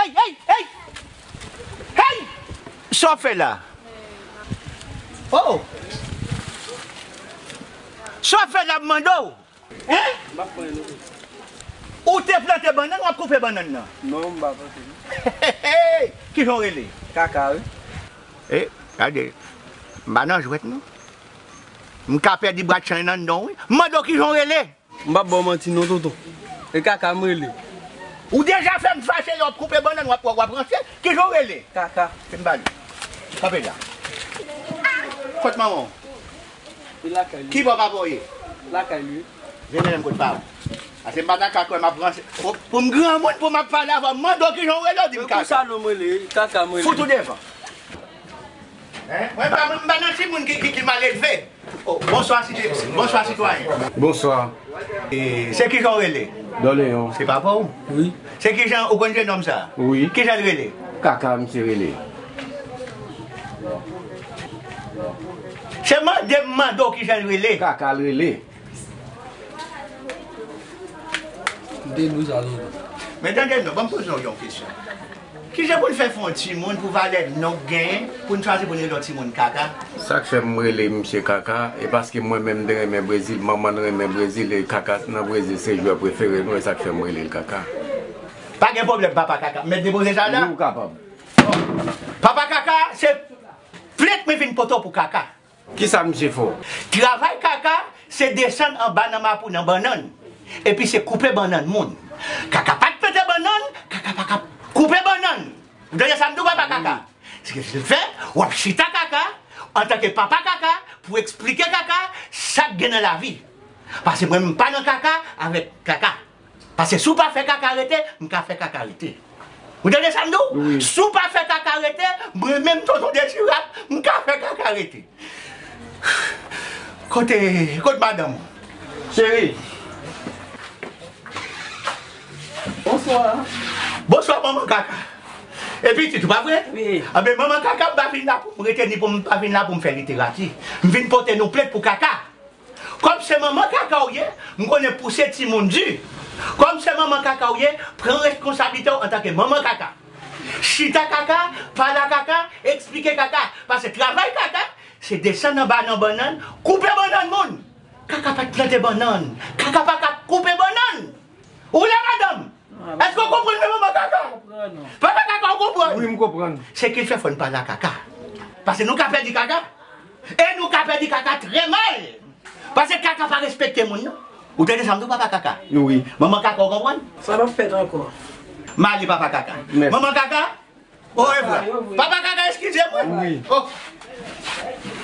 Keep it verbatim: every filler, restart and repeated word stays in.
Hey, hey, hey! Hey! Sa w fè la? Oh! Sa w fè la, m mande w? Hein? M pa pran non. Ou te plante bannann, w ap koupe bannann nan? Non, m pa plante. Hey, hey, hey! Kijan w rele? Kaka, wi. E, gade, m pa nan jwèt non. M ka pèdi bratchay nan non, wi. M mande w kijan w rele? M p ap ba w manti non, tonton. E Kaka m rele. Ou deja fè m fache lè w ap koupe bannann, w ap, w ap ranse. Kijan w rele? Kaka. Fè m pale. Kanpe la. Kot manman w? Li lakay li. Ki bò papa w ye? Lakay li. Vin mennen m kot pa w. Pase m pa ta ka kwè m ap ranse. Pou, pou m granmoun, pou m ap pale avè w, m mande w kijan w rele, w di m Kaka. Pou sa non m rele, Kaka m rele. Fout ou devan. Hein? Mwen pa, mwen pa nan timoun ki, ki, ki mal elve. Oh, bonswa, sitwayen. Bonswa, sitwayen. Bonswa. E, se kijan w rele? Doleyon. Se papa w? Wi. Se kijan ou konn jennonm sa? Wi. Kijan l rele? Kaka, misye rele. Se mande m mande w kijan l rele. Kaka l rele. M te di w sa lontan. Men tande non, ban m poze w yon kesyon. Kijan pou n fè fè yon timoun pou valè non k genyen, pou n chwazi pou n rele yon timoun Kaka? Sa k fè m rele misye Kaka, e paske mwen menm m te renmen Brezil, manman n renmen Brezil, e Kaka nan Brezil se jwè prefere nou, e sa k fè m rele l Kaka. Pa gen pwoblèm, papa Kaka. M mèt depoze sa la? Wi, ou kapab. Papa Kaka, se plent mwen vin pote w pou Kaka. Kisa misye fè w? Travay Kaka, se desann anba nan mapou nan bannann. Epi se koupe bannann moun. Kaka pa t plante bannann, Kaka pa ka koupe bannann. Ou tande sa m di w, papa Kaka? Se ke si l fè, w ap chita Kaka, antanke papa Kaka, pou eksplike Kaka sa k gen nan lavi. Pase mwen, m pa nan kaka avèk Kaka. Pase si w pa fè Kaka rete, m ka fè Kaka rete. Ou tande sa m di w? Wi. Si w pa fè Kaka rete, mwen menm tonton Dezirab, m ka fè Kaka rete. Kote, kote madanm ou? Cheri. Bonswa. Bonswa, manman Kaka. E pitit ou, pa vre? Wi. Anben, manman Kaka, m pa vin la pou m rete, ni pou m pa vin la pou m fè literati. M vin pote nou plent pou Kaka. Kòm se manman Kaka w ye, m konnen pouse timoun di. Kòm se manman Kaka w ye, pran reskonsablite w antanke manman Kaka. Chita Kaka, pale a Kaka, eksplike Kaka. Pase travay Kaka, se desann anba nan bannann, koupe bannann moun. Kaka pa t plante bannann. Kaka pa ka koupe bannann. Ou la, madanm? Èske w konprann mwen, manman Kaka? Papa Kaka, ou konprann? Wi, m konprann. Se ki fè fò n pale a Kaka. Pase nou ka pèdi Kaka. E nou ka pèdi Kaka trè mal. Pase Kaka pa respekte moun, non. Ou tande sa m di w, papa Kaka? Wi. Manman Kaka, ou konprann? Sa p ap fèt ankò. M ale, papa Kaka. Mèsi. Manman Kaka, orevwa. Papa Kaka, eskize mwen. Wi. Oh.